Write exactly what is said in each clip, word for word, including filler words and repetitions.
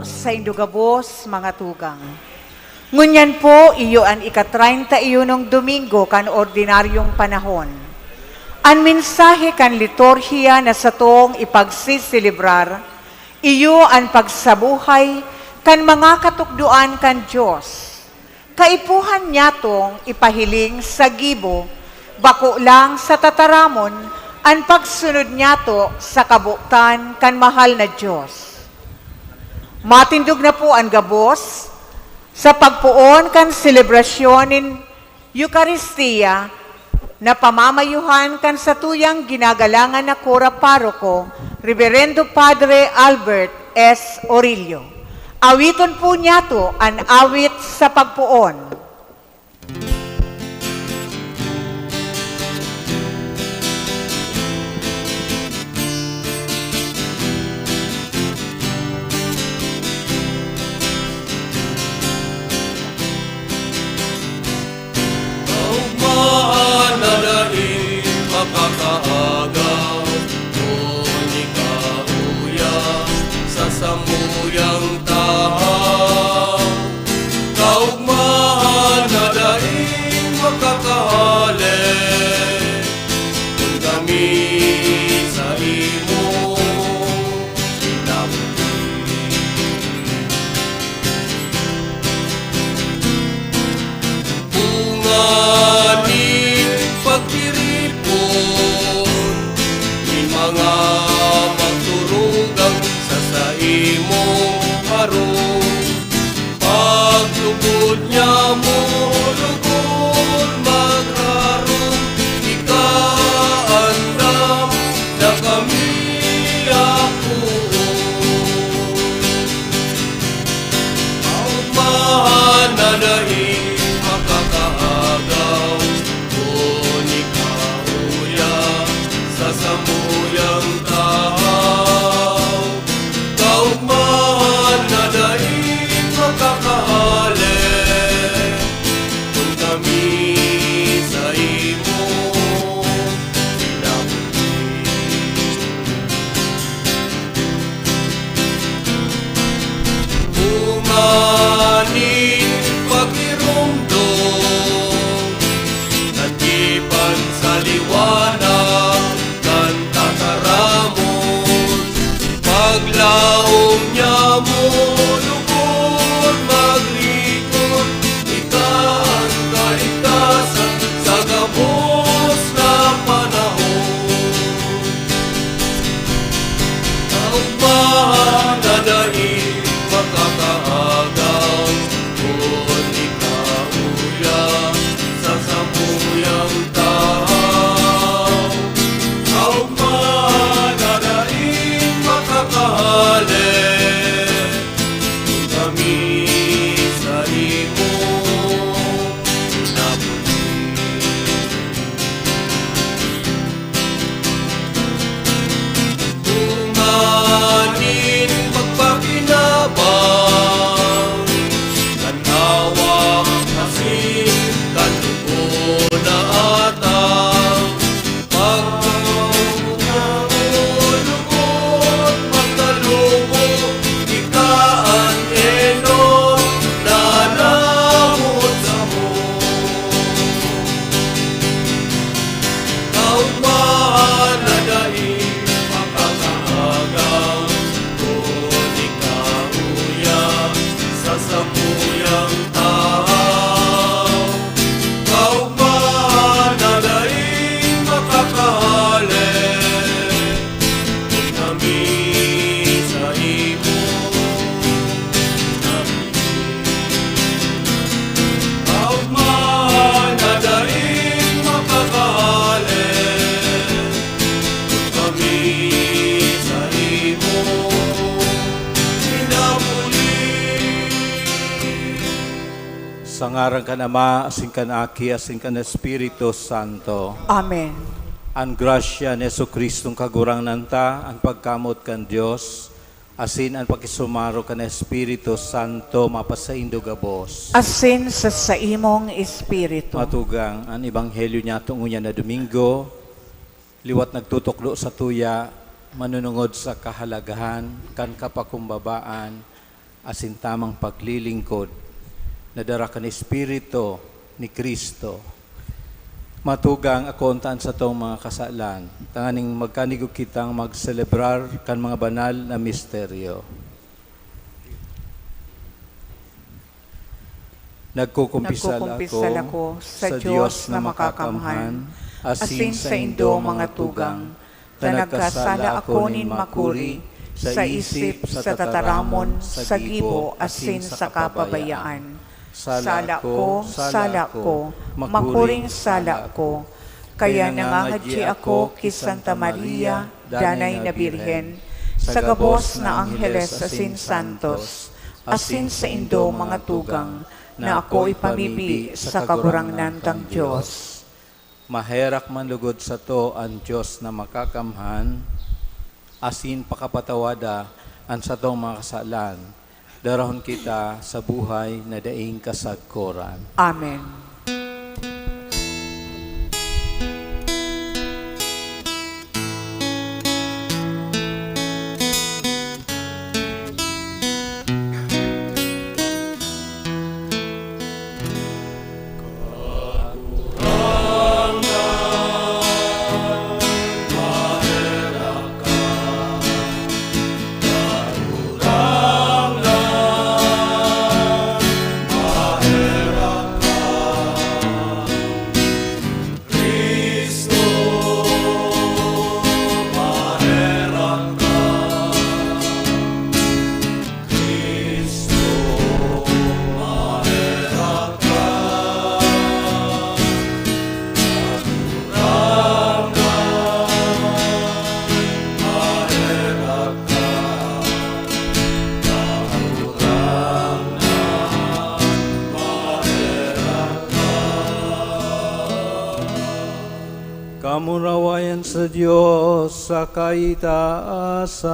Saindo gabos, mga tugang. Ngunyan po, iyo an ika-treinta y unong Domingo kan ordinaryong panahon. An mensahe kan liturhiya na satong ipagseselebrar, iyo an pagsabuhay kan mga katukdoan kan Dios. Kaipuhan niyatong ipahiling sa gibo, bako lang sa tataramon, an pagsunod niyato sa kabotan kan mahal na Dios. Matindog na po an gabos sa pagpoon kan selebrasyon nin Eukaristia na pamamayuhan kan satuyang ginagalangan na kura paroko, Reverendo Padre Albert S. Orillo. Awiton po niyato an awit sa pagpoon. Kaugmahan na dai makakaagaw, kun ikaw uya sa samuyang tahaw. Kaugmahan na dai makakahale, kun kami saimo pinaputi. Bunga nin pagtiripon nin mga magturugang sa saimong harong. Paglubod niamo, lugod magharong, ika andam na kami apoon. Kaugmahan na dai makakaagaw, kun ikaw uya sa samuyang tahaw. Kaugmahan na dai makakahale, kun kami saimo pinaputi. Bunga nin pagiromdom, naggipan sa liwanag kan tataramon. Paglaom niamo, lugod magrikot, ika an kaligtasan sa gabos na panahon. Kaugmahan na dai makakaagaw, kun ikaw uya sa samuyang tahaw. Kaugmahan na dai makakahale, kun kami saimo pinaputi. Bunga nin pagpakinabang, kan hawak asin kan dugo na atang. Pagkaon na lugod, pagkalubo, ika an enom na lamot sa Kaugmahan na dai makakaagaw, kun ika uya sa samuyang tahaw. Kaugmahan na dai makakahale, kun kami saimo pinaputi. Kaugmahan na dai makakahale, kun kami saimo pinaputi. Sa ngaran kan Ama, asin kan Aki, asin kan Espiritu Santo. Amen. An grasya ni Jesu-Cristong Kagurangnan ta, an pagkamoot kan Dios, asin an pakisumaro kan Espiritu Santo mapasaindo gabos. Asin sa saimong espiritu. Mga tugang, an ebanghelyo niyato ngunyan na Domingo, liwat nagtutukdo satuya manunungod sa kahalagahan kan kapakumbabaan asin tamang paglilingkod na dara kan Espiritu ni Cristo. Matugang ako unta an satong mga kasalan, tanganing magkanigog kitang magselebrar kan mga banal na misteryo. Nagkukumpisal Nagkukumpisal ako ako sa sa Dios Dios na na makakamhan, makakamhan, asin asin sa saindo mga tugang, ta nagkasala ako nin makuri, sa isip, sa tataramon, sa gibo, asin sa kapabayaan. Sala ko, sala ko, makuring sala ko. Kaya nangangadyi ako ki Santa Maria, Danay na Birhen, sa gabos na angheles asin santos, asin saindo mga tugang, na ako ipamibi sa Kagurangnan tang Dios. Maherak man lugod sato an Dios na makakamhan, asin pakapatawada an satong mga kasalan, darahon kita sa buhay na daing kasagkoran. Amen. Kamurawayan sa Dios sa kaitaasan.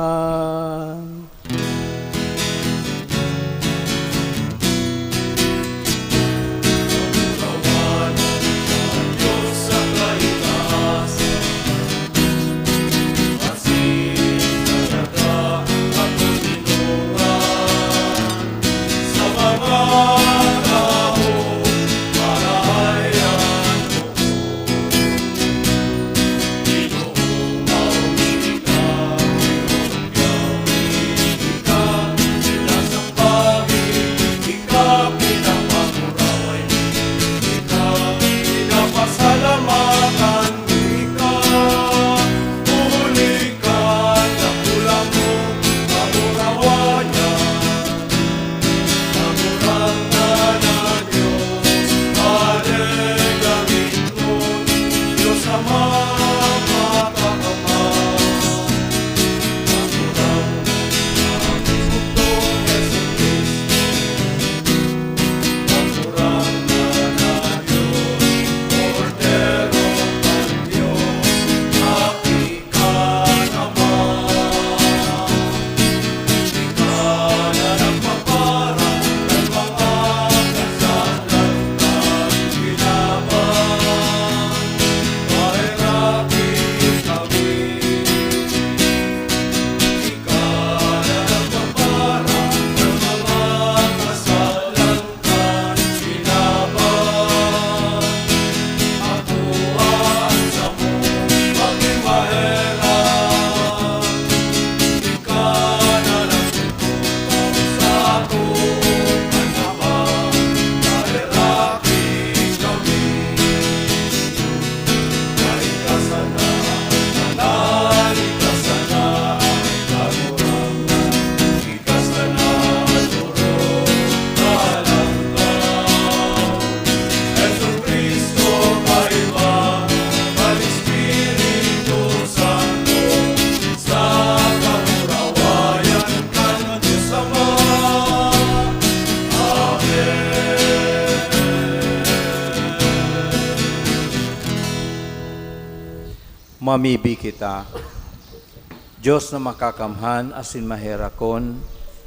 Mamibi kita. Dios na makakamhan asin maherakon,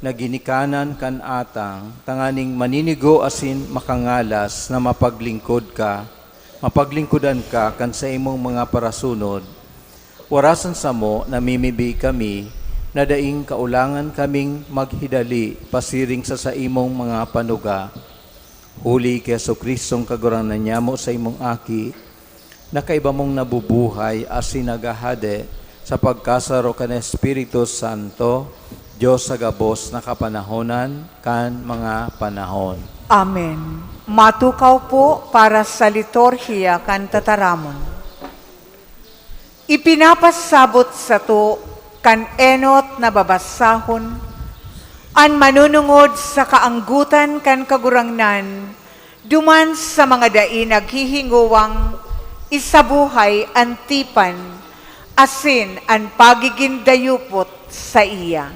na ginikanan kan atang tanganing maninigo asin makangalas na mapaglingkod ka, mapaglingkodan ka kan saimong mga parasunod, warasan samo namimibi kami na daing kaulangan kaming maghidali pasiring sa saimong mga panuga. Huli ki Jesu-Cristong Kagurangnan nyamo, saimong Aki, na kaiba mong nabubuhay asin naghahade sa pagkasaro kan Espiritu Santo, Dios sa gabos na kapanahonan kan mga panahon. Amen. Matukaw po para sa liturhiya kan tataramon. Ipinapasabot sato kan enot na babasahon an manunungod sa kaanggotan kan Kagurangnan duman sa mga dai naghihingowang isabuhay an tipan asin an pagigin dayupot saiya.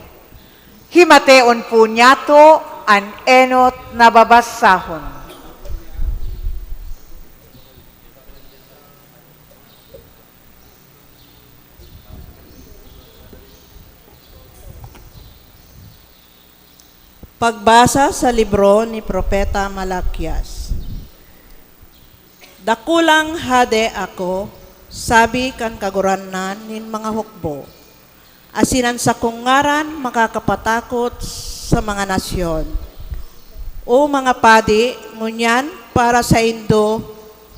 Himateon po niyato an enot na babasahon. Pagbasa sa libro ni Propeta Malakias. Dakulang hade ako, sabi kan Kagurangnan nin mga hukbo, asin an sakong ngaran makakapatakot sa mga nasyon. O mga padi, ngunyan para saindo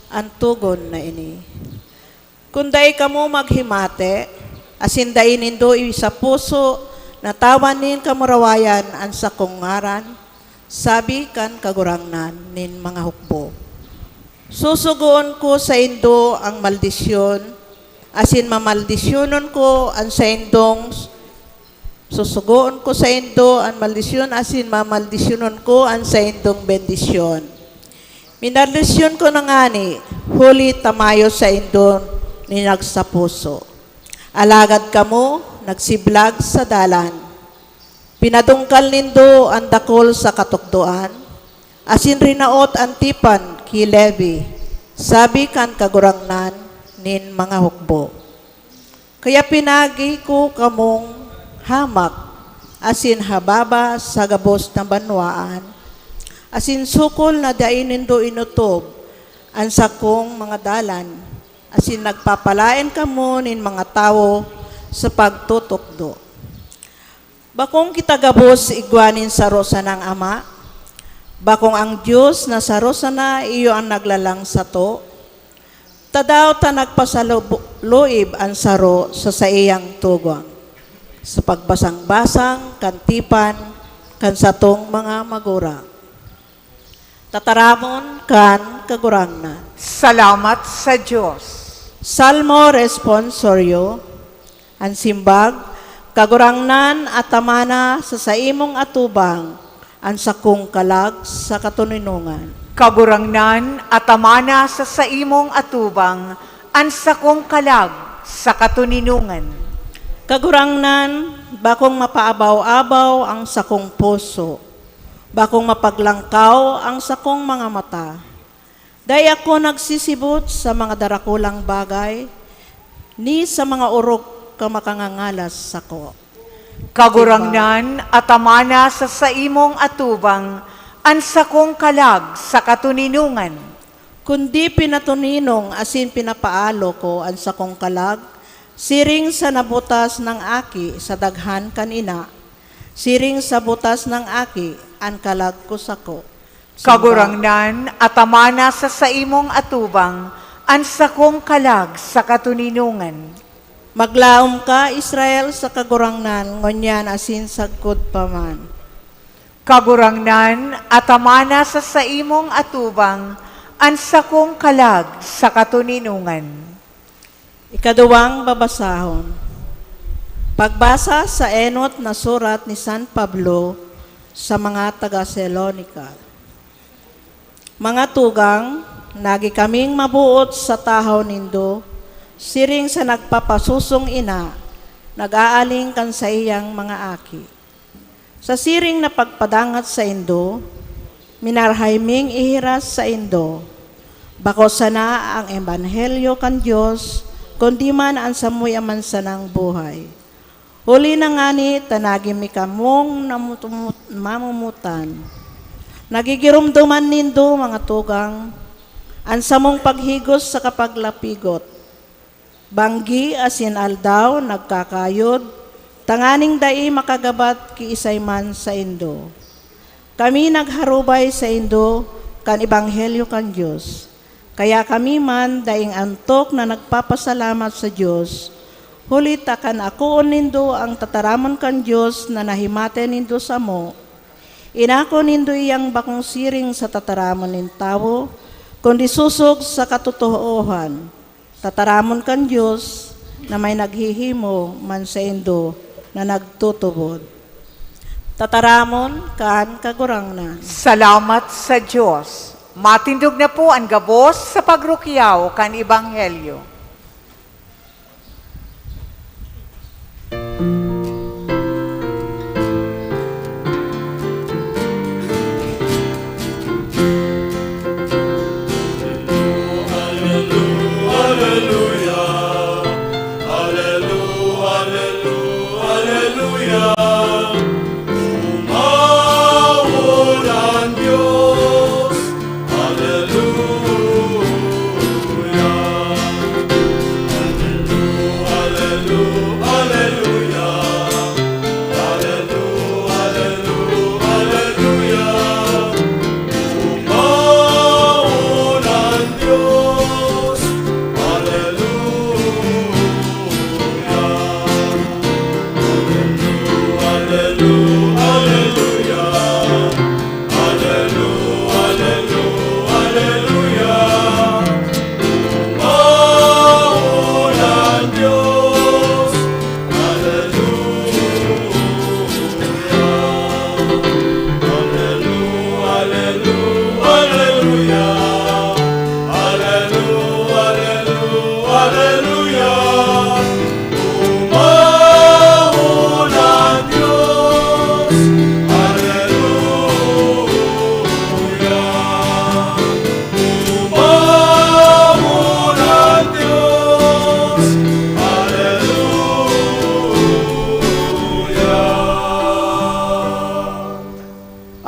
an togon na ini. Kun dai kamo maghimate, asin dai nindo isapuso na tawan nin kamurawayan an sakong ngaran, sabi kan Kagurangnan nin mga hukbo, susugoon ko saindo ang maldisyon, asin mamaldisyonon ko an saindong Susugoon ko saindo an maldisyon asin mamaldisyonon ko an saindong bendisyon. Minaldisyon ko na ngani, huli ta mayo saindo nin nagsapuso. Alagad kamo nagsiblag sa dalan. Pinadungkal nindo an dakul sa katukdoan, asin rinaot an tipan ki Levi, sabi kan Kagurangnan nin mga hukbo. Kaya pinagi ko kamong hamak asin hababa sa gabos na banwaan, asin sukol na dai nindo inotob an sakong mga dalan, asin nagpapalaen kamo nin mga tawo sa pagtutukdo. Bakong kita gabos igwa nin saro sanang Ama? Bakong ang Dios na saro sana iyo an naglalang sato? Tadaw ta nagpasaluib an saro sa saiyang tugang, sa pagbasang-basang kan tipan kan satong mga magurang. Tataramon kan Kagurangnan. Salamat sa Dios. Salmo Responsorio. An simbag, Kagurangnan, atamana sa saimong atubang an sakong kalag sa katoninongan. Kagurangnan, atamana sa saimong atubang an sakong kalag sa katoninongan. Kagurangnan, bakong mapaabaw-abaw ang sakong puso, bakong mapaglangkaw ang sakong mga mata. Dai ako nagsisibot sa mga darakulang bagay, ni sa mga orog ka makangangalas sako. Kagurangnan, atamana sa saimong atubang an sakong kalag sa katoninongan. Kundi pinatoninong asin pinapaalo ko an sakong kalag, siring sa nabutas nang aki sa daghan kan ina, siring sa butas nang aki an kalag ko sako. Kagurangnan, atamana sa saimong atubang an sakong kalag sa katoninongan. Maglaom ka, Israel, sa Kagurangnan, ngunyan asin sagkod pa man. Kagurangnan, atamana sa saimong atubang an sakong kalag sa katoninongan. Ikaduwang babasahon. Pagbasa sa enot na surat ni San Pablo sa mga taga Salonica. Mga tugang, nagi kaming mabuot sa tahaw nindo, siring sa nagpapasusong ina nag-aaling kan saiyang mga aki. Sa siring na pagpadangat saindo, minarahay ming ihiras saindo, bako sana an ebanghelyo kan Dios, kundi man an samuya man sanang buhay. Huli na ngani ta nagi mi kamong namutumut-, mamumutan. Nagigiromdoman nindo, mga tugang, an samong paghigos saka paglapigot. Banggi asin aldaw nagkakayod, tanganing dai makagabat kiisay man saindo. Kami nagharubay saindo kan ebanghelyo kan Dios. Kaya kami man daing antok na nagpapasalamat sa Dios, huli ta kan akoon nindo ang tataramon kan Dios na nahimate nindo samo, inako nindo iyang bakong siring sa tataramon nin tawo, kundi sosog sa katotoohan. Tataramon kan Dios na may naghihimo man saindo na nagtutubod. Tataramon kan Kagurangnan. Salamat sa Dios. Matindog na po an gabos sa pagrukyaw kan Ebanghelyo.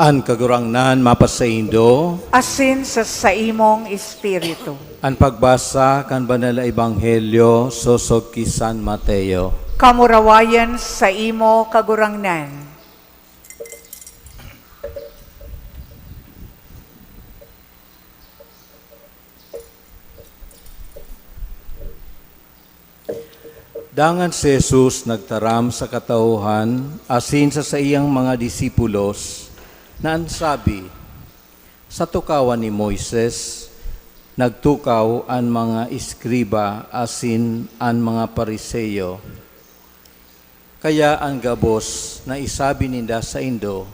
An Kagurangnan mapasaindo. Asin sa saimong espiritu. An pagbasa kan Banal na Ebanghelyo sosog ki San Mateo. Kamurawayan saimo, Kagurangnan. Dangan si Jesus nagtaram sa katauhan asin sa saiyang mga disipulos na an sabi, "Sa tukawan ni Moises, nagtukaw an mga eskriba asin an mga Fariseo. Kaya an gabos na isabi ninda saindo,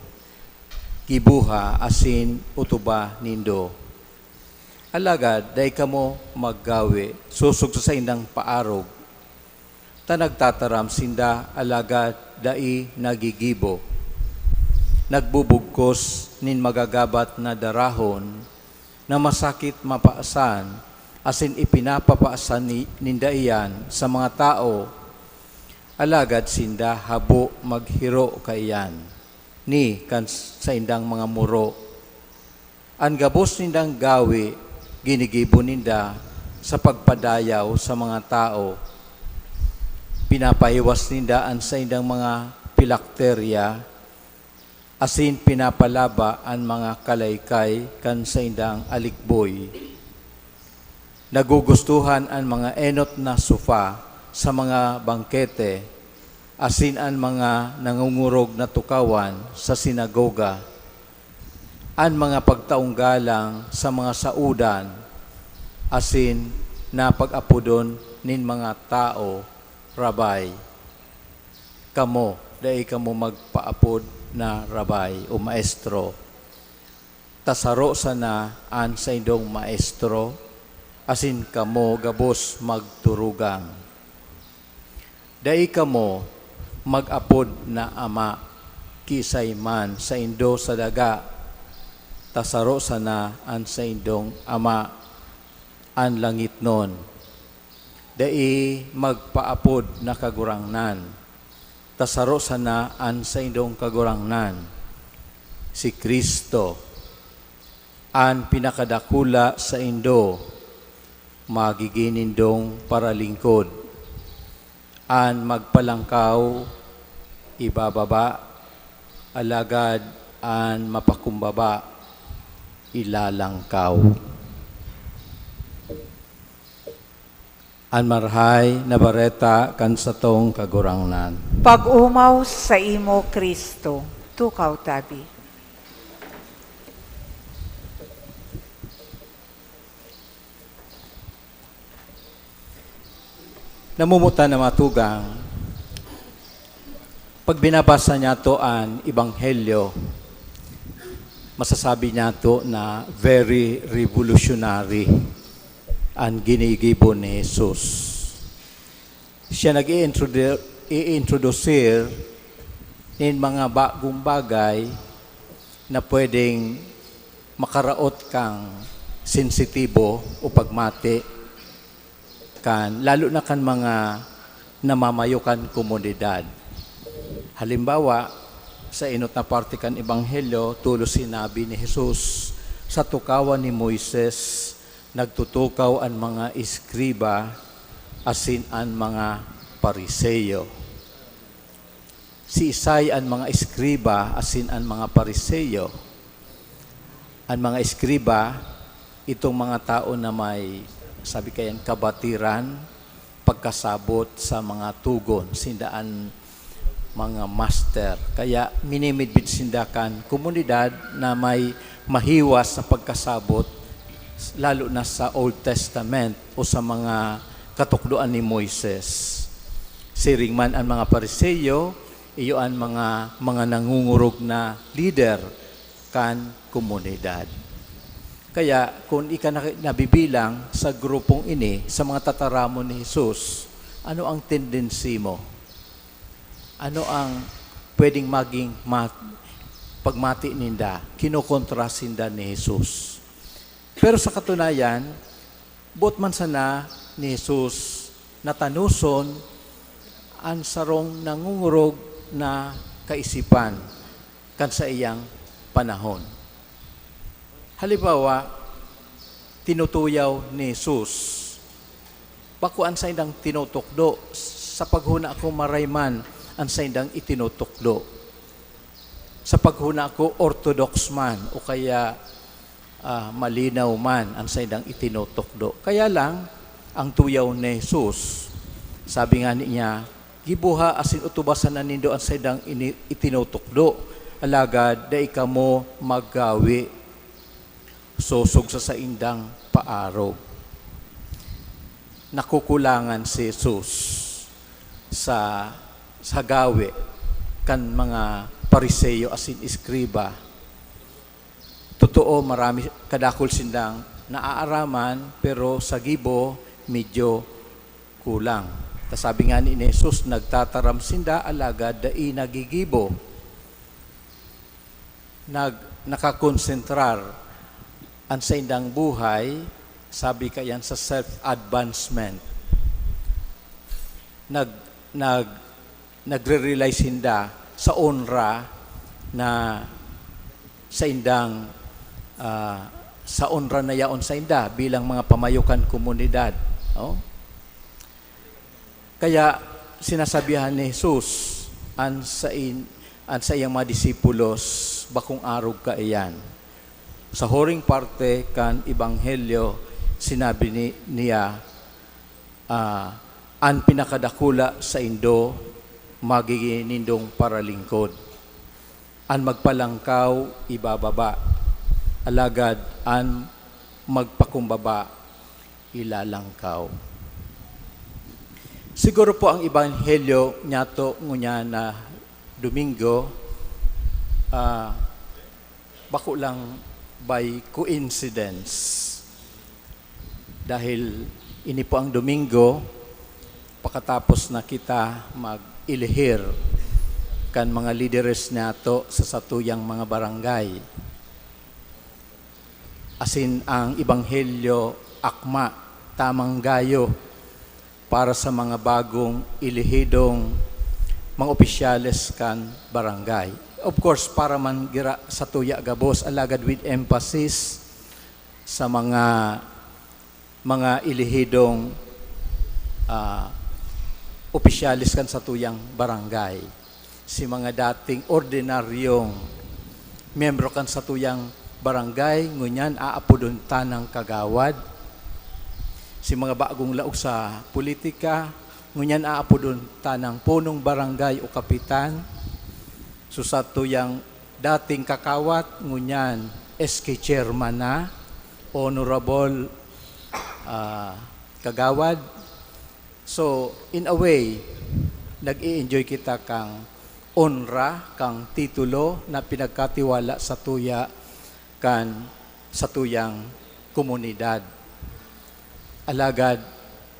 giboha asin otoba nindo. Alagad dai kamo maggawe sosog sa saindang paarog, ta nagtataram sinda alagad dai nagigibo. Nagbubugkos nin magagabat na darahon na masakit mapasan, asin ipinapapasan ni-, ninda iyan sa mga tawo, alagad sinda habo maghiro kaiyan ni kan saindang mga muro. An gabos nindang gawe, ginigibo ninda sa pagpadayaw sa mga tawo. Pinapahiwas ninda an saindang mga pilakterya, asin pinapalaba an mga kalaykay kan saindang alikboy. Nagugustuhan an mga enot na sofa sa mga bangkete, asin an mga nangungurog na tukawan sa sinagoga, an mga pagtaong galang sa mga saodan, asin na pag-apodon nin mga tawo, 'Rabbi.' Kamo, dai kamo magpaapod na 'Rabbi' o 'Maestro,' ta saro sana an saindong Maestro, asin kamo gabos magturugang. Dai kamo mag-apod na 'Ama' kiisay man saindo sa daga, ta saro sana an saindong Ama, an langitnon. Dai magpaapod na 'Kagurangnan,' ta saro sana an saindong Kagurangnan, si Cristo. An pinakadakula saindo magigin nindong paralingkod. An magpalangkaw ibababa, alagad an mapakumbaba ilalangkaw. An Marahay na Bareta kan satong Kagurangnan. Pag-omaw saimo, Cristo. Tukaw tabi. Namumuta na matugang, pag binabasa niyato an Ebanghelyo, masasabi niyato na very revolutionary an ginigibo ni Jesus. Siya nag-i-introdu-, i-introducir nin mga bagong bagay na pwedeng makaraot kang sensitibo o pagmati kan, lalo na kan mga namamayo kan komunidad. Halimbawa, sa enot na parte kan Ebanghelyo, tolos sinabi ni Jesus, "Sa tukawan ni Moises, nagtutukaw an mga eskriba asin an mga Pariseo." Siisay an mga eskriba asin an mga Pariseo? An mga eskriba, itong mga tao na may, sabi kayan, kabatiran, pagkasabot sa mga tugon, sinda an mga master. Kaya minimidbid sinda kan komunidad na may mahiwas sa pagkasabot, lalo na sa Old Testament o sa mga katukdoan ni Moises. Siring man an mga Pariseo, iyo an mga, mga nangungurog na lider kan komunidad. Kaya, kun ika na-, nabibilang sa grupong ini, sa mga tataramon ni Jesus, ano ang tendency mo? Ano ang pwedeng maging ma-, pagmati ninda? Kinokontra sinda ni Jesus. Pero sa katunayan, boot man sana ni Jesus na tanoson an sarong nangungurog na kaisipan kan saiyang panahon. Halimbawa, tinutuyaw ni Jesus, bako an saindang tinutukdo, sa paghona ko maray man an saindang itinutukdo. Sa paghona ko, orthodox man o kaya, ah, malinaw man an saindang itinutukdo. Kaya lang, ang tuyaw ni Jesus, sabi nga niya, "Giboha asin utubasan na nindo an saindang ini-, itinutukdo, alagad dai kamo maggawi sosog sa saindang paarog." Nakukulangan si Jesus sa, sa gawi kan mga Pariseo asin eskriba. Totoo, marami, kadakul sindang naaaraman, pero sa gibo, medyo kulang. Ta sabi nga ni Jesus, "Nagtataram sinda, alagad dai nagigibo." Nag-, nakakonsentrar an saindang buhay, sabi kayan, sa self-advancement. Nag-, nag-, nagre-rely sinda sa onra na saindang, ah, sa onra na yaon sainda bilang mga pamayo kan komunidad, no? Kaya sinasabihan ni Jesus an sain-, an saiyang mga disipulos, "Bakong arog kaiyan." Sa huring parte kan Ebanghelyo, sinabi ni, niya, ah, "An pinakadakula saindo, magigin nindong paralingkod. An magpalangkaw, ibababa. Alagad an magpakumbaba, ilalangkaw." Siguro po ang Ebanghelyo niyato ngunyan na Domingo, ah, bako lang by coincidence. Dahil ini po ang Domingo, pakatapos na kita mag-ilihir kan mga lideres nato sa satuyang mga barangay. Asin ang Ebanghelyo akma, tamang gayo para sa mga bagong ilihidong mga opisyales kan barangay. Of course, para man gira satuya gabos, alagad with emphasis sa mga, mga ilihidong, ah, opisyales kan satuyang barangay. Si mga dating ordinaryong miyembro kan satuyang barangay, ngunyan aapodon tanang kagawad. Si mga bagong laog sa politika, ngunyan aapodon tanang punong barangay o kapitan. So, satuyang dating kakawat, ngunyan S K chairman na, honorable, ah, kagawad. So, in a way, nag-i-enjoy kita kang onra, kang titulo na pinagkatiwala satuya kan satuyang komunidad. Alagad,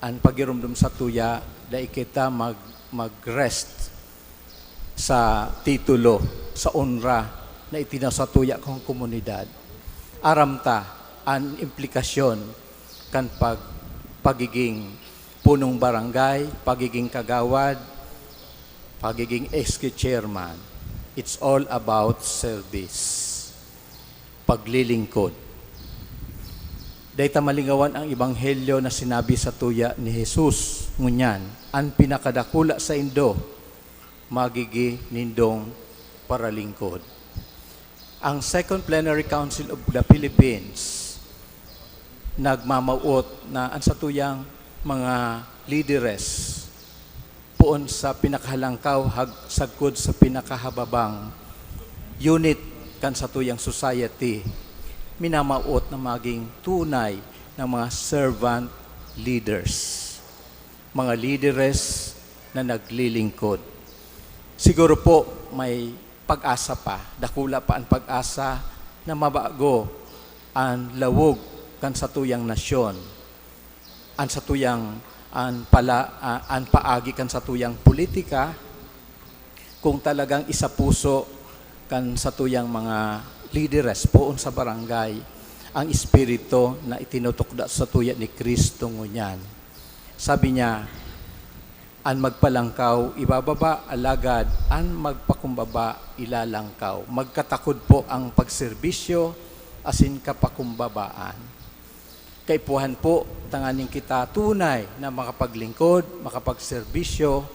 an pagiromdom satuya, dai kita mag-, mag-rest sa titulo, sa onra na itinao satuya kan komunidad. Aram ta an implikasyon kan pag-, pagiging punong barangay, pagiging kagawad, pagiging S K chairman. It's all about service. Paglilingkod. Dai ta malingawan ang ebanghelyo na sinabi satuya ni Jesus ngunyan, "An pinakadakula saindo, magigi nindong paralingkod." Ang Second Plenary Council of the Philippines nagmamawot na an satuyang mga lideres poon sa pinakahalangkaw hag-, sagkod sa pinakahababang unit kan satuyang society, minamawot na maging tunay na mga servant leaders, mga lideres na naglilingkod. Siguro po may pag-asa pa, dakula pa an pag-asa na mabago an lawog kan satuyang nasyon, an satuyang, an pala-, ah, an paagi kan satuyang politika, kung talagang isapuso kan satuyang mga lideres poon sa barangay ang espiritu na itinutukda satuya ni Cristo ngunyan. Sabi niya, "An magpalangkaw ibababa, alagad an magpakumbaba ilalangkaw." Magkatakod po ang pagserbisyo asin kapakumbabaan. Kaipuhan po, tanganing kita tunay na makapaglingkod, makapagserbisyo,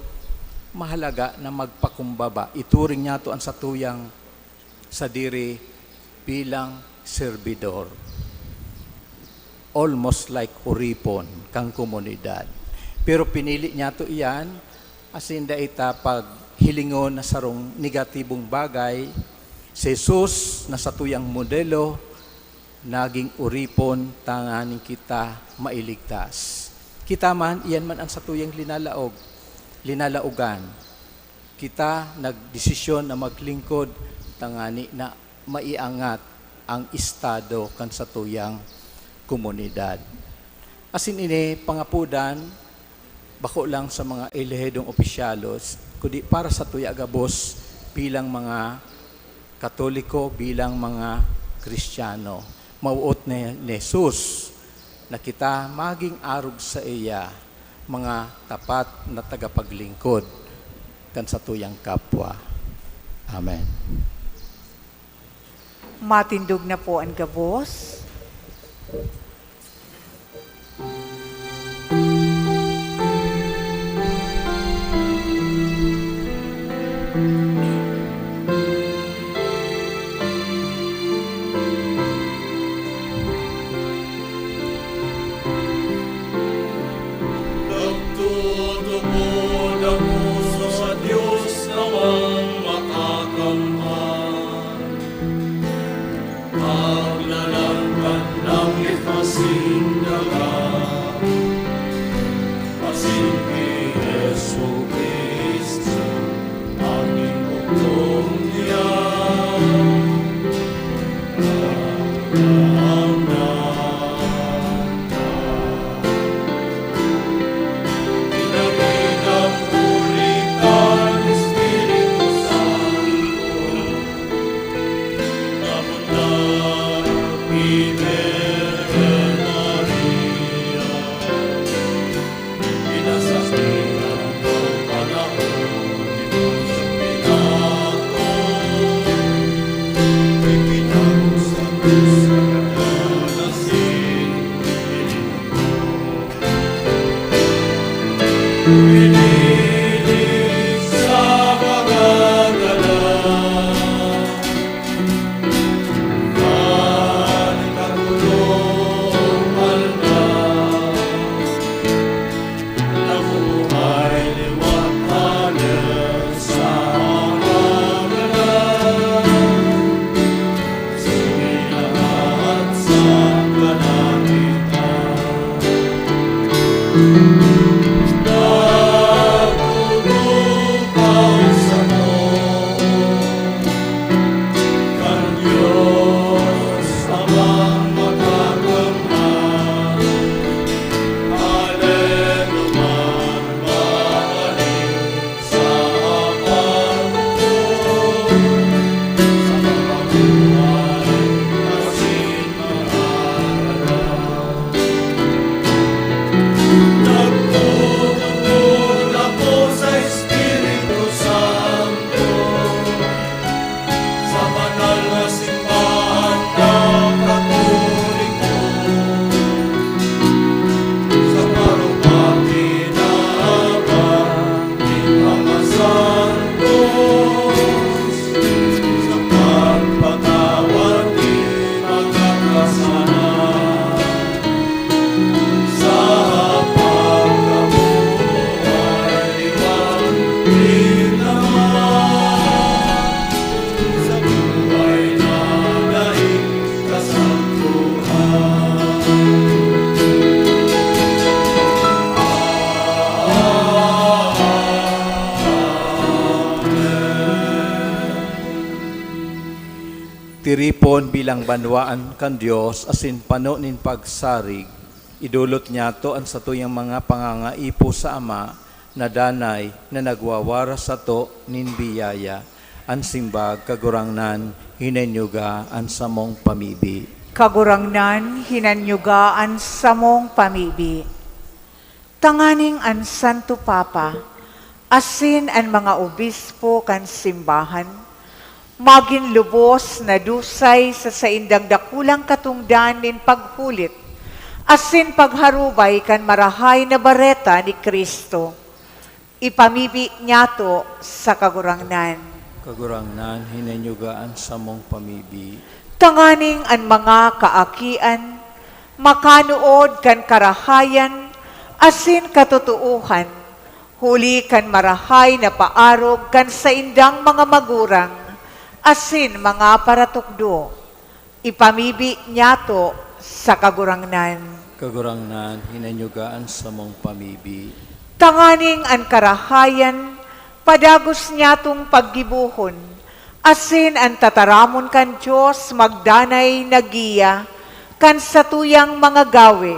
mahalaga na magpakumbaba. Ituring niyato an satuyang sadiri bilang serbidor. Almost like oripon kan komunidad. Pero pinili niyato iyan, asin dai ta paghilingon na sarong negatibong bagay. Si Jesus na satuyang modelo, naging oripon tanganing kita mailigtas. Kita man, iyan man an satuyang linalaog, linalaogan. Kita nagdesisyon na maglingkod tangani na maiangat ang estado kan satuyang komunidad. Asin ini pangapodan, bako lang sa mga elehedong opisyalos, kundi para satuya gabos bilang mga Katoliko, bilang mga Kristiyano. Mawot ni, ni Jesus na kita maging arog saiya, mga tapat na tagapaglingkod kan satuyang kapwa. Amen. Matindog na po an gabos. Nagtutubod ang puso sa Dios Amang Makakamtan. Paglalangkat lang ito Sa buhay na daing kasantuhan. Amen. Tiripon bilang banwaan kan Dios asin pano nin pagsarig, idolot niyato an satuyang mga pangangaipo sa Ama na danay na nagwawaras sato nin biyaya. An simbag, Kagurangnan, hinanyuga an samong pamibi. Kagurangnan, hinanyuga an samong pamibi. Tanganing an Santo Papa asin an mga obispo kan simbahan magin lubos na dusay sa saindang dakulang katongdan nin paghulit asin pagharubay kan Marahay na Bareta ni Cristo. Ipamibi niyato sa Kagurangnan. Kagurangnan, hinanyuga an samong pamibi. Tanganing an mga kaakian makanuod kan karahayan asin katotoohan, huli kan marahay na paarog kan saindang mga magurang asin mga paratukdo. Ipamibi niyato sa Kagurangnan. Kagurangnan, hinanyuga an samong pamibi. Tanganing an karahayan padagos niyatong paggibohon, asin an tataramon kan Dios magdanay na giya kan satuyang mga gawe.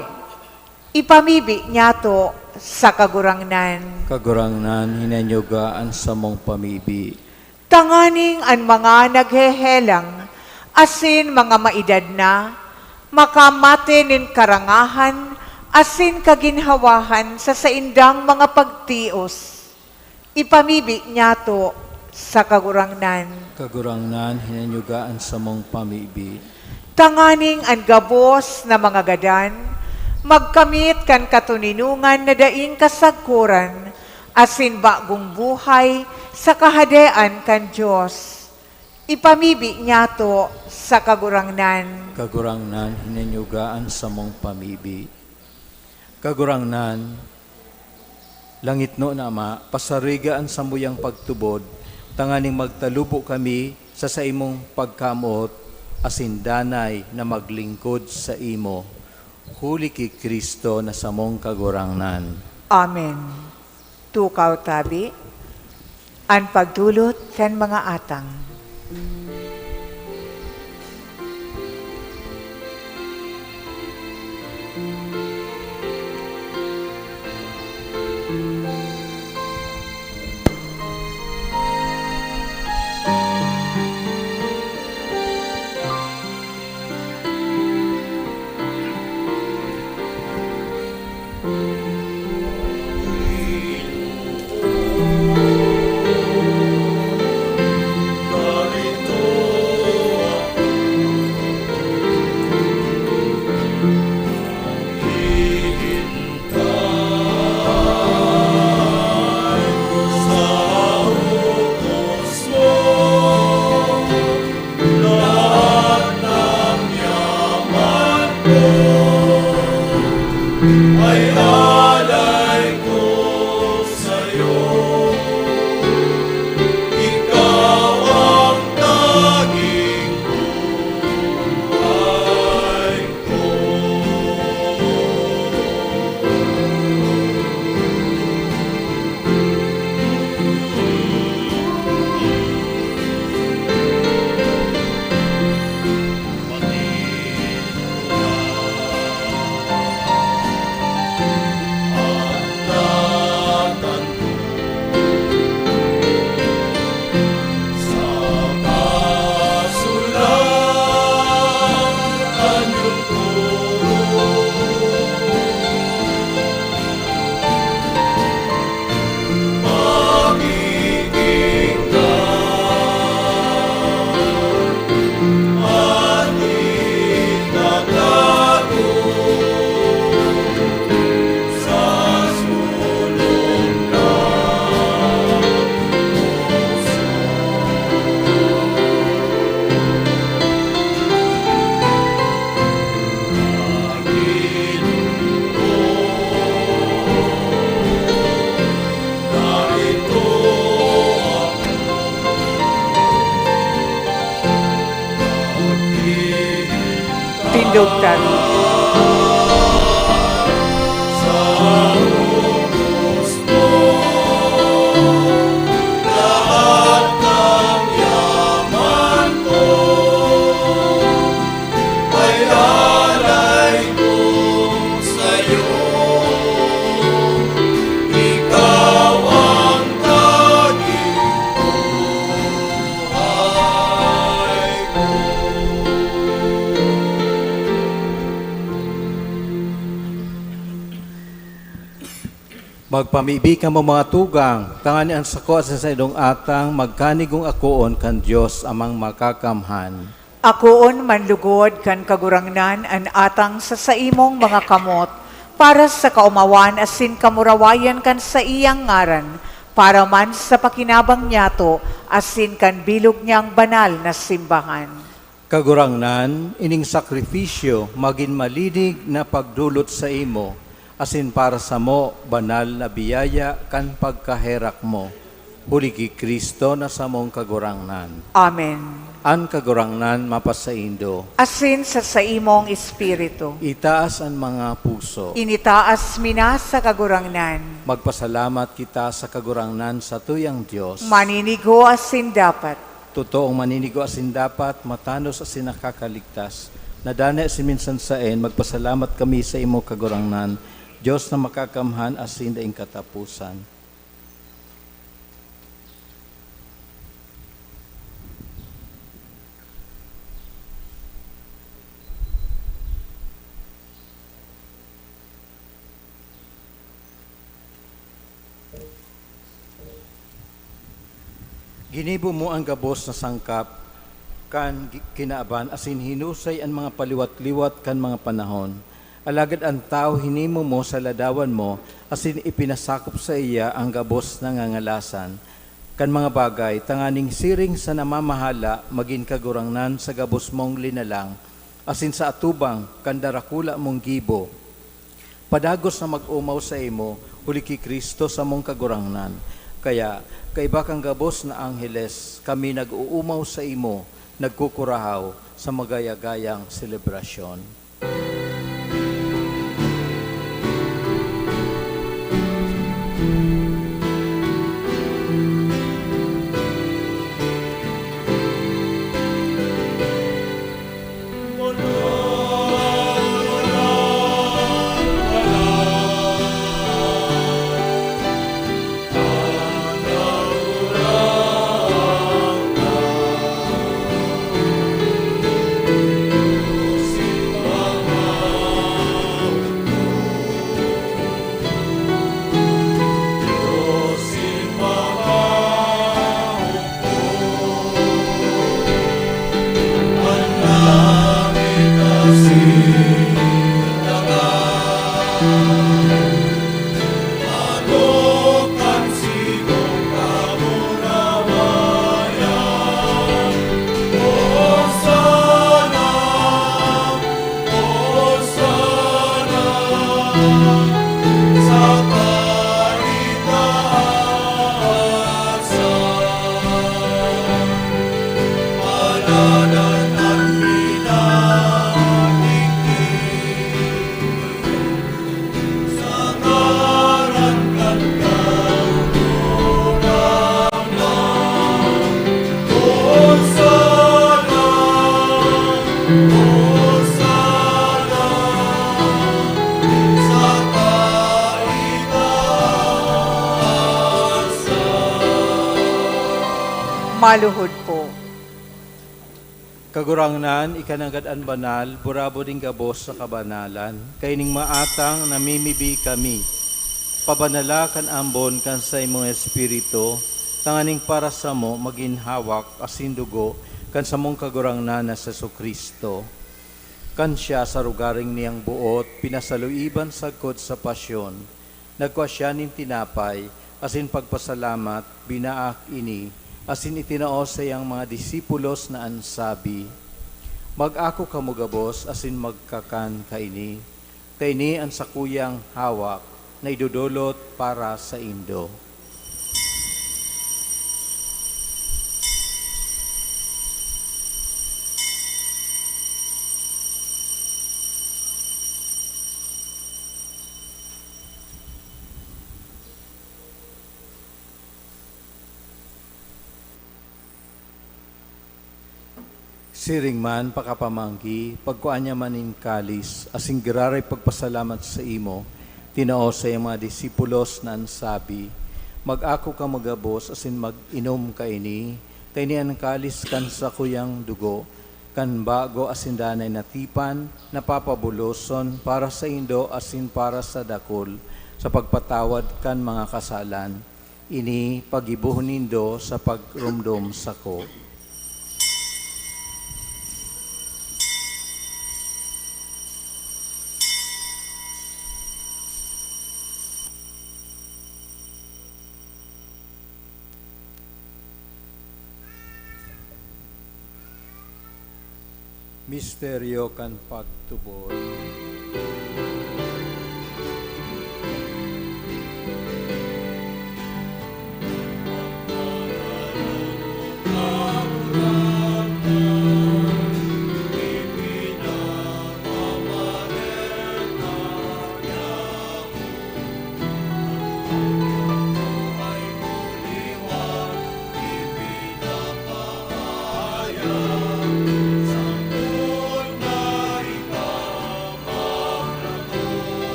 Ipamibi niyato sa Kagurangnan. Kagurangnan, hinanyuga an samong pamibi. Tanganing an mga naghehelang asin mga maedad na makamate nin karangahan asin kaginhawahan sa saindang mga pagtios. Ipamibi niyato sa Kagurangnan. Kagurangnan, hinanyuga an samong pamibi. Tanganing an gabos na mga gadan magkamit kan katoninongan na daing kasagkoran asin bagong buhay sa Kahadean kan Dios. Ipamibi niyato sa Kagurangnan. Kagurangnan, hinanyuga an samong pamibi. Kagurangnan, langitnon na Ama, pasariga an samuyang pagtubod, tanganing magtalubo kami sa saimong pagkamoot asin danay na maglingkod saimo, huli ki Cristo na samong Kagurangnan. Amen. Tukaw tabi, an pagdolot kan mga atang. Tugtad. Magpamibi kamo, mga tugang, tanganing an sako asin saindong atang magkanigong akoon kan Dios Amang Makakamhan. Akoon man lugod kan Kagurangnan an atang sa saimong mga kamot, para sa kaomawan asin kamurawayan kan saiyang ngaran, para man sa pakinabang niyato asin kan bilog niyang banal na simbahan. Kagurangnan, ining sakrifisyo magin malinig na pagdolot saimo, asin para samo banal na biyaya kan pagkaherak mo, huli ki Cristo na samong Kagurangnan. Amen. An Kagurangnan mapasaindo. Asin sa saimong espiritu. Itaas an mga puso. Initaas mi na sa Kagurangnan. Magpasalamat kita sa Kagurangnan, satuyang Dios. Maninigo asin dapat. Totoong maninigo asin dapat, matanos asin nakakaligtas, na danay asin minsan saen, magpasalamat kami sa imo, Kagurangnan, Dios na makakamhan asin daing kataposan. Ginibo mo an gabos na sangkap kan gi-, kinaban, asin hinusay an mga paliwat-liwat kan mga panahon. Alagad an tawo hinimo mo sa ladawan mo, asin ipinasakop saiya an gabos na ngangalasan kan mga bagay, tanganing siring sa namamahala, magin kagurangnan sa gabos mong linalang, asin sa atubang kan darakula mong gibo. Padagos na mag-omaw saimo, huli ki Cristo, samong Kagurangnan. Kaya, kaiba kan gabos na angheles, kami nag-oomaw saimo, nagkukurahaw sa magaya-gayang selebrasyon. Maluhod po. Kagurangnan, ika nanggad an banal, burabod nin gabos sa kabanalan. Kaining maatang namimibi kami, pabanala kan ambon kan saimong Espiritu, tanganing para samo magin hawak asin dugo kan samong Kagurangnan na si Jesu-Cristo. Kan siya sa rogaring niyang boot, pinasaluiban sagkod sa pasyon, nagkua siya nin tinapay, asin pagpasalamat, binaak ini, asin itinao saiyang mga disipulos na an sabi, "Mag-ako kamo gabos asin magkakan kaini, ta ini an sakuyang hawak na idodolot para saindo." Siring man, pakapamanggi, pagkua niya man nin kalis, asin giraray pagpasalamat saimo, tinao sa iyang mga disipulos na an sabi, "Mag-ako kamo gabos asin mag-inom kaini, ta ini an kalis kan sakuyang dugo, kan bago asin danay na tipan, na papabuloson para saindo asin para sa dakul, sa pagpatawad kan mga kasalan. Ini paggibohon nindo sa pagromdom sako." Misteryo kan pagtubod.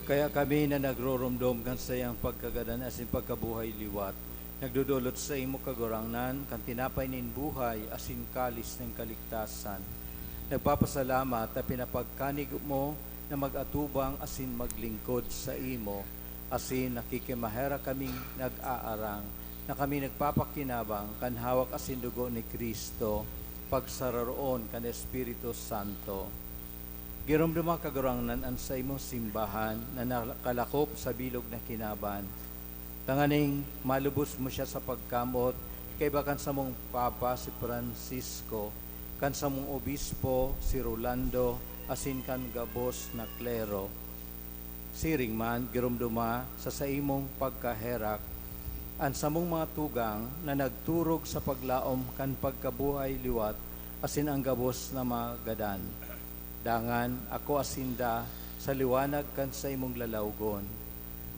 Kaya kami na nagroromdom kan saiyang pagkagadan asin pagkabuhay liwat, nagdodolot saimo, Kagurangnan, kan tinapay nin buhay asin kalis nin kaligtasan. Nagpapasalamat ta pinapagkanig mo na mag-atubang asin maglingkod saimo, asin nakikimaherak kaming nag-aarang na kami nagpapakinabang kan hawak asin dugo ni Cristo, pagsararoon kan Espiritu Santo. Giromdoma, Kagurangnan, an saimong simbahan na nakalakop sa bilog na kinaban, tanganing malubos mo siya sa pagkamot, kaiba kan samong Papa, si Francisco, kan samong Obispo, si Rolando, asin kan gabos na klero. Siring man, giromdoma sa saimong pagkaherak an samong mga tugang na nagturog sa paglaom kan pagkabuhay liwat asin an gabos na mga gadan. Dangan akoa sinda sa liwanag kan saimong lalawgon.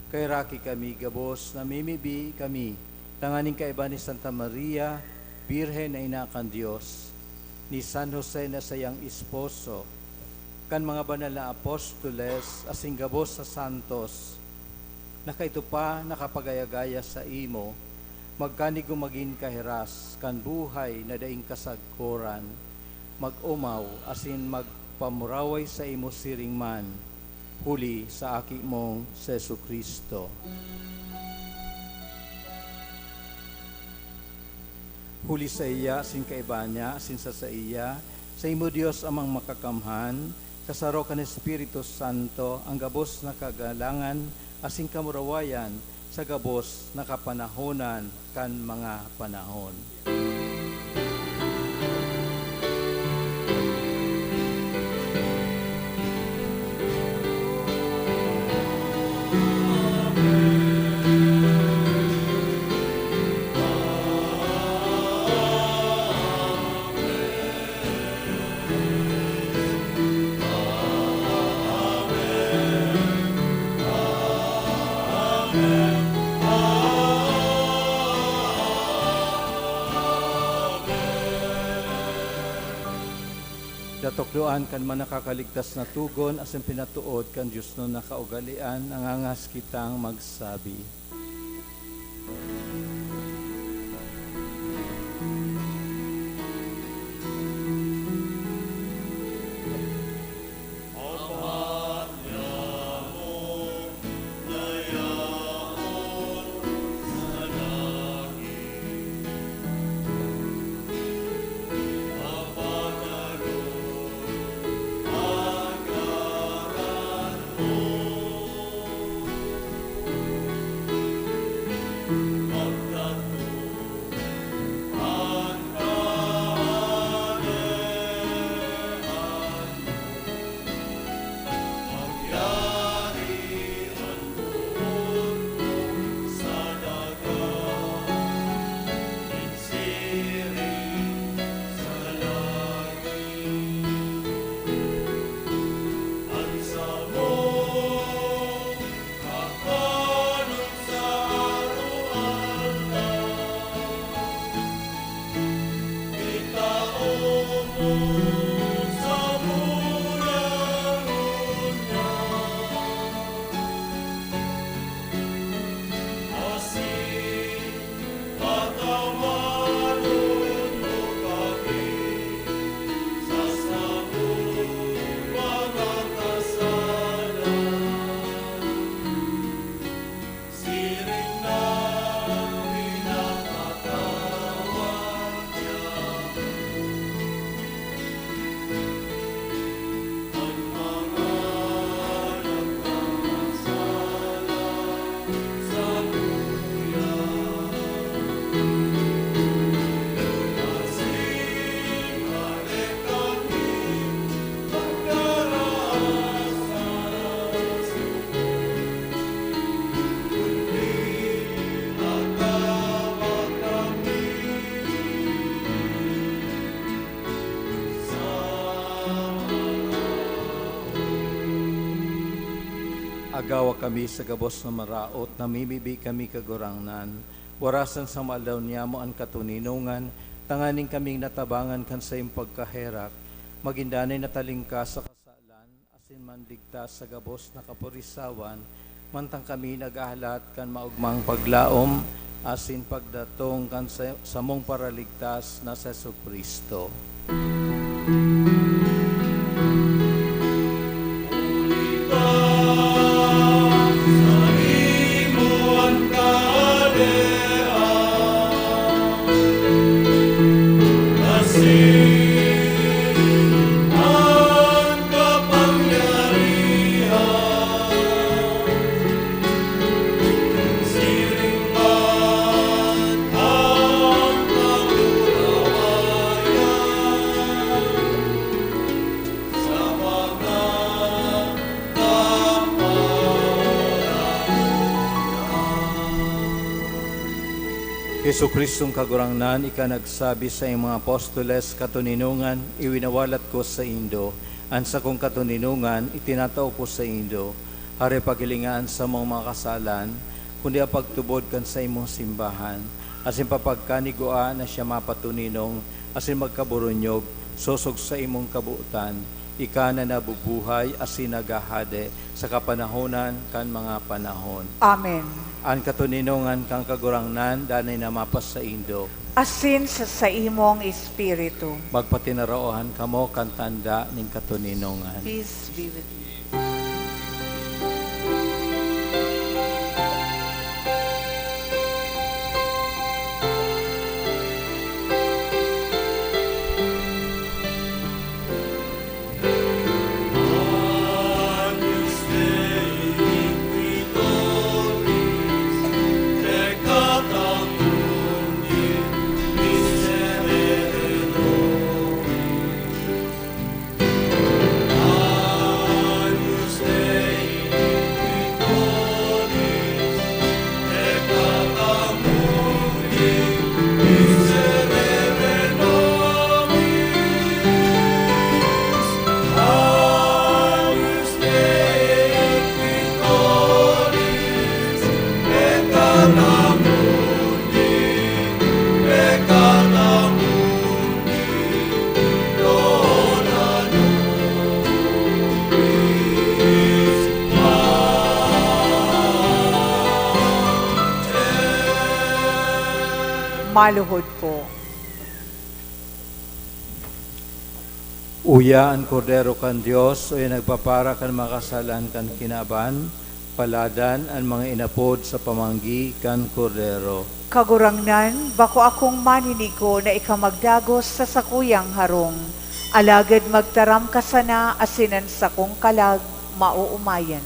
Kaheraki kami gabos, namimibi kami tanganing kaiba ni Santa Maria, Birhen na ina kan Dios, ni San Jose na saiyang esposo, kan mga banal na apostoles asin gabos na santos, na kaidto pa nakapagaya-gaya saimo, magkanigo magin kahiras kan buhay na daing kasagkoran, mag-omaw asin magpamuraway saimo siring man, huli sa Aki mong si Jesu-Cristo. Huli saiya, asin kaiba niya, asin sa saiya, saimo, Dios Amang Makakamhan, sa saro kan Espiritu Santo, an gabos na kagalangan asin kamurawayan sa gabos na kapanahonan kan mga panahon. Natukdoan kan manakakaligtas na togon asin pinatood kan diosnon na kaugalean, nangangahas kitang magsabi. Nagagawa kami sa gabos na maraot, namimibi kami, Kagurangnan. Warasan sa maalaw niyamo an katoninongan, tanganing kaming natabangan kan saiyong pagkaherak, magin danay na talingkas sa kasalan, asin manligtas sa gabos na kapurisawan, mantang kami naghahalat kan maogmang paglaom asin pagdatong kan sa-, samong Paraligtas na si Jesu-Cristo. Jesu-Cristong Kagurangnan, ika nagsabi sa iyong mga apostoles, "Katoninongan, iwinawalat ko saindo, an sakong katoninongan, itinatao ko saindo." Hare paghilinga an samong mga kasalan, kundi an pagtubod kan saimong simbahan, asin papagkanigua na siya mapatoninong asin magkaburunyog sosog sa imong kabotan, ika na nabubuhay asin naghahade sa kapanahonan kan mga panahon. Amen. An katoninongan kan Kagurangnan danay na mapasaindo. Asin sa saimong espiritu. Magpatinaraohan kamo kan tanda nin katoninongan. Peace be with you. Maluhod po. Uya an Kordero kan Dios, uya nagpapara kan mga kasalan kan kinaban. Paladan an mga inapod sa pamanggi kan Kordero. Kagurangnan, bako akong maninigo na ika magdagos sa sakuyang harong, alagad magtaram ka sana asin an sakong kalag maoomayan.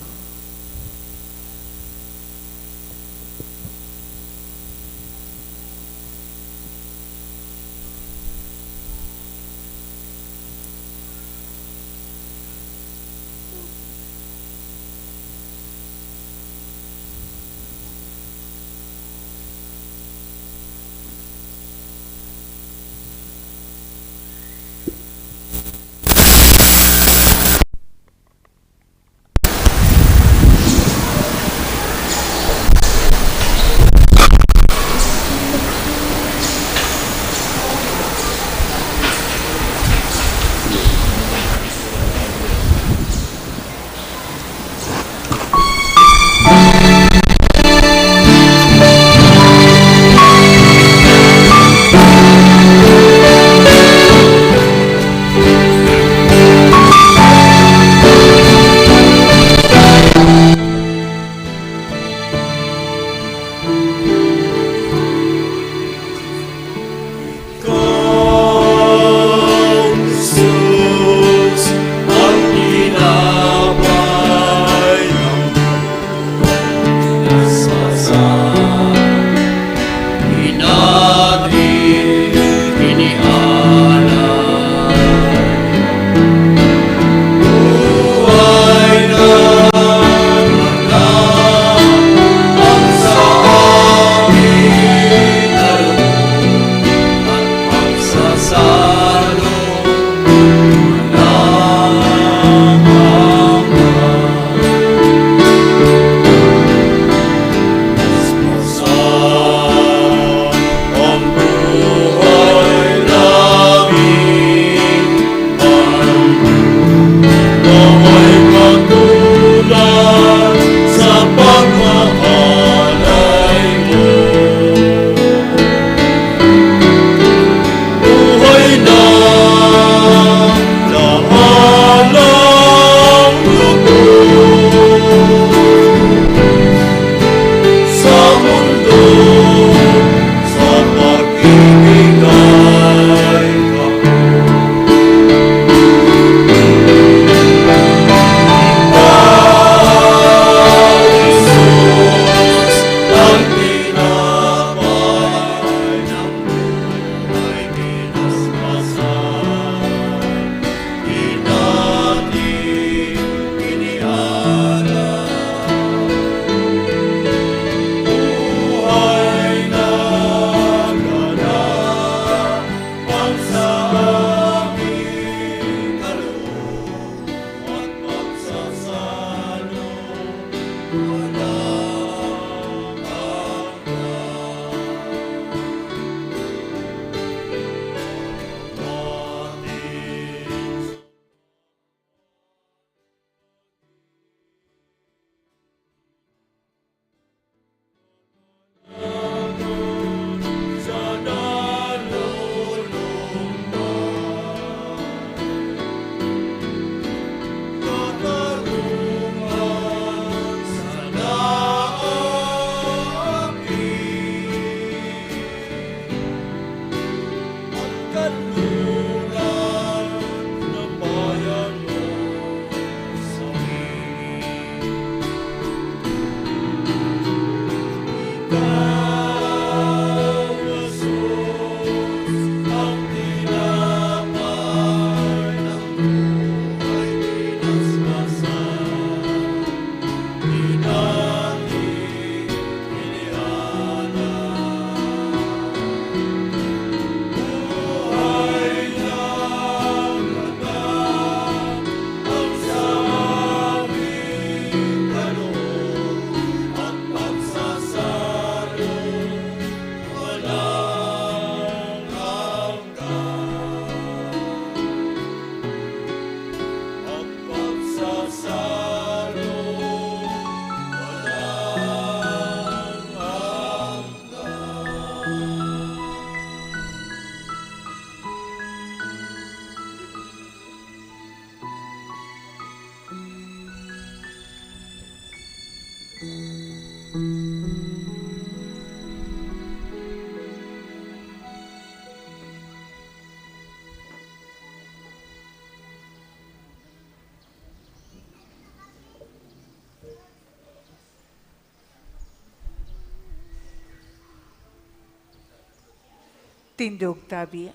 Tindog tabi.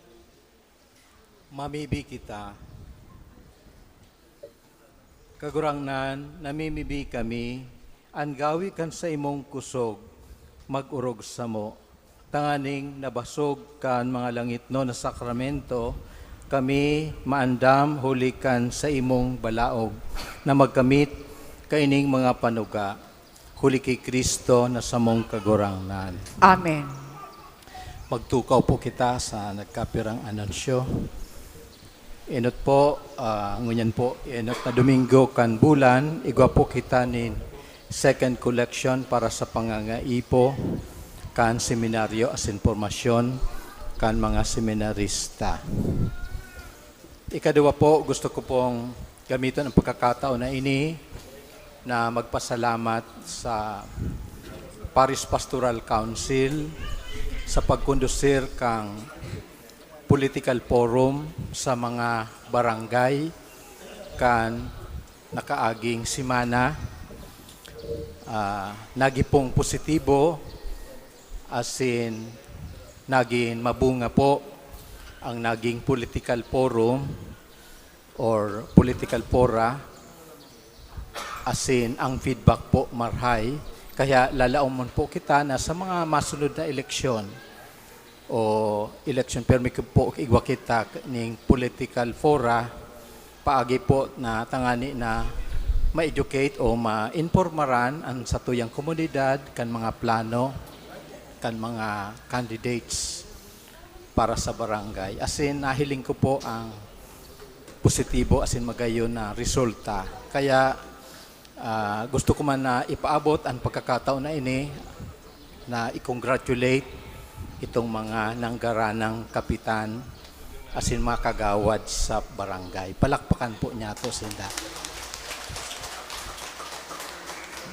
Mamibi kita. Kagurangnan, namimibi kami, an gawi kan saimong kusog mag-orog samo, tanganing nabasog kan mga langitnon na sakramento, kami maandam huli kan saimong balaog na magkamit kaining mga panuga, huli ki Cristo na samong Kagurangnan. Amen. Magtukaw po kita sa nagkapirang anunsyo. Enot po, ah, ngunyan po, enot na Domingo kan bulan, igwa po kita nin second collection para sa pangangaipo kan seminaryo asin pormasyon kan mga seminarista. Ikaduwa po, gusto ko pong gamiton ang pagkakataon na ini na magpasalamat sa Parish Pastoral Council sa pagkondusir kang political forum sa mga barangay kan nakaaging semana. Ah, nagipong positibo asin naging mabunga po ang naging political forum or political fora, asin ang feedback po marhay. Kaya lalaomon po kita na sa mga masunod na eleksyon o eleksyon permi po igwa kita ning political fora, paagi po na tangani na ma-educate o ma-informaran an satuyang komunidad kan mga plano kan mga candidates para sa barangay. Asin nahiling ko po ang positibo asin magayon na resulta. Kaya, ah, gusto ko man na ipaabot ang pagkakataon na ini na i-congratulate itong mga nanggaranang kapitan asin mga kagawad sa barangay. Palakpakan po niyato sinda.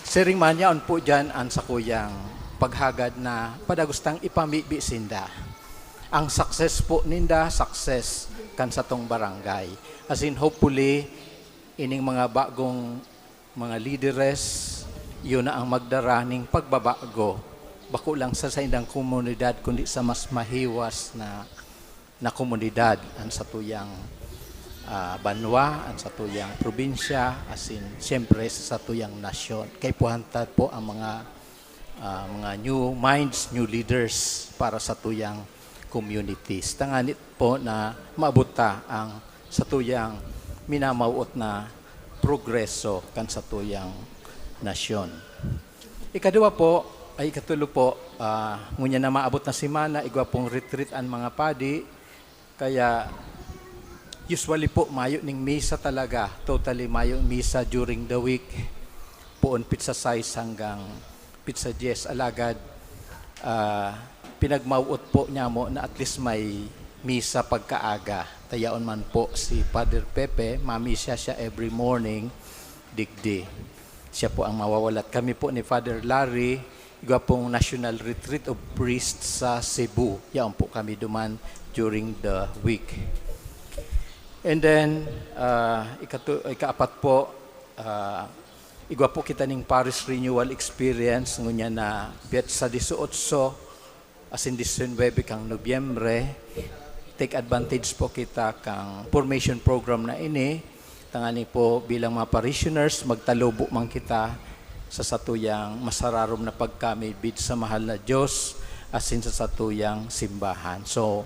Siring man, yaon po diyan an sakuyang paghagad na padagos tang ipamibi sinda. Ang success po ninda, success kan satong barangay. Asin hopefully, ining mga bagong mga lideres, iyo na ang magdara ning pagbabago. Bako lang sa saindang komunidad, kundi sa mas mahiwas na, na komunidad, ang satuyang, ah, banwa, ang satuyang probinsya, asin siyempre sa satuyang nasyon. Kaipuhan ta po ang mga, ah, mga new minds, new leaders para satuyang communities. Tanganing po na maabot ta ang satuyang minamawot na progreso kan satuyang nasyon. Ikaduwa po, ay ikatulo po, ah, ngunyan na maabot na semana, igwa pong retreat an mga padi. Kaya usually po, mayo ning misa talaga. Totally mayo misa during the week. Poon pizza sais hanggang pizza dies. Alagad, ah, pinagmawot po niya mo na at least may misa pagkaaga. Tayaon man po si Father Pepe, mamisa siya every morning, digdi. Siya po ang mawawalat. Kami po ni Father Larry, igwa pong National Retreat of Priests sa Cebu. Yaon po kami duman during the week. And then, ah, ikatu-, ikaapat po, ah, igwa po kita ning Parish Renewal Experience, ngunyan na petsa dieciocho, asin diecinuebe kang Nobyembre. Take advantage po kita kang formation program na ini. Tangani po bilang mga parishioners, magtalubo man kita sa satuyang masararom na pagkamidbid sa mahal na Diyos asin sa satuyang simbahan. So,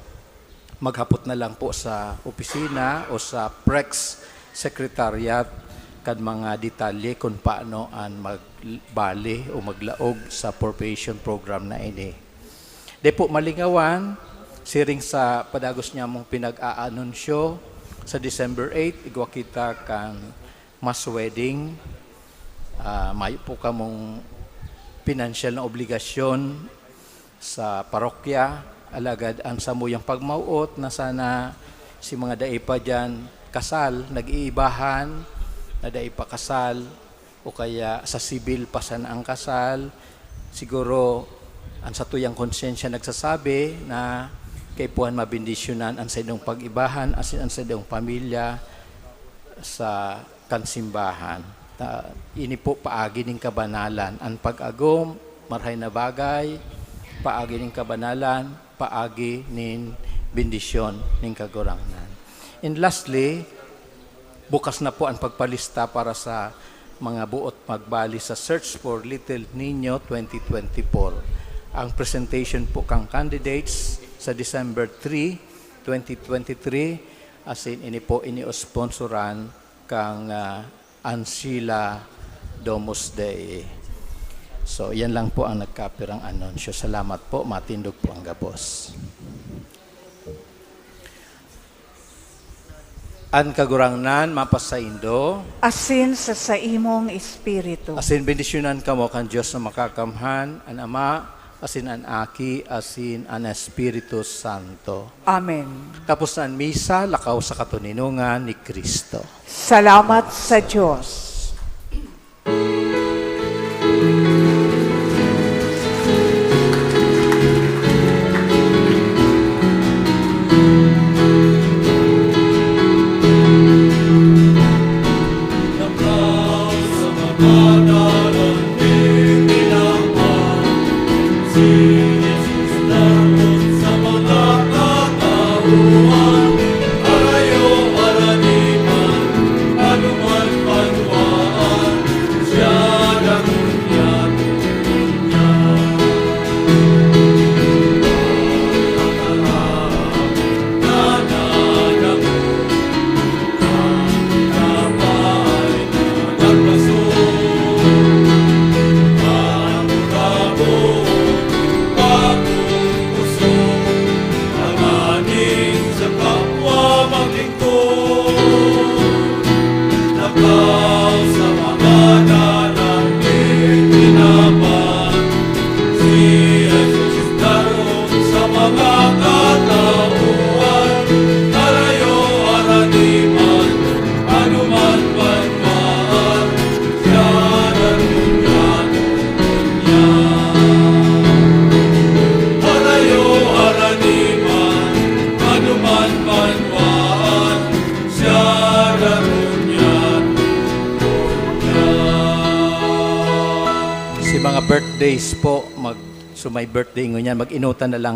maghapot na lang po sa opisina o sa PREX Secretariat kan mga detalye kung paano an magbali o maglaog sa formation program na ini. Di po malingawan, siring sa padagos niya mong pinag-aanunsyo, sa December eight, igwa kita kan mass wedding. Ah, mayo po kamong pinansyal na obligasyon sa parokya, alagad ang samuyang pagmawot na sana si mga dai pa diyan kasal, nag-iibahan, na dai pa kasal, o kaya sa sibil pa sana ang kasal, siguro ang satuyang konsyensya nagsasabi na kaipuhan mabendisyonan ang saindong pag-ibahan asin ang saindong pamilya sa kan simbahan. Ta-, ini po paagi nin kabanalan. Ang pag-agom, marhay na bagay, paagi nin kabanalan, paagi nin bendisyon nin Kagurangnan. And lastly, bukas na po ang pagpalista para sa mga buot magbali sa Search for Little Nino twenty twenty-four. Ang presentation po kang candidates sa December three, twenty twenty-three, asin ini po ini-sponsoran kang, ah, Ancila Domus Dei. So, yan lang po ang nagkapirang anunsyo. Salamat po, matindog po ang gabos. An Kagurangnan mapasaindo. Asin sa saimong espiritu. Asin bendisyonan kamo kan Dios na Makakamhan, an Ama, asin an Aki, asin an Espiritu Santo. Amen. Tapos na an misa, lakaw sa katoninongan ni Cristo. Salamat sa Dios. Si mga birthdays po, mag, so may birthday ngunyan, mag-inutan na lang.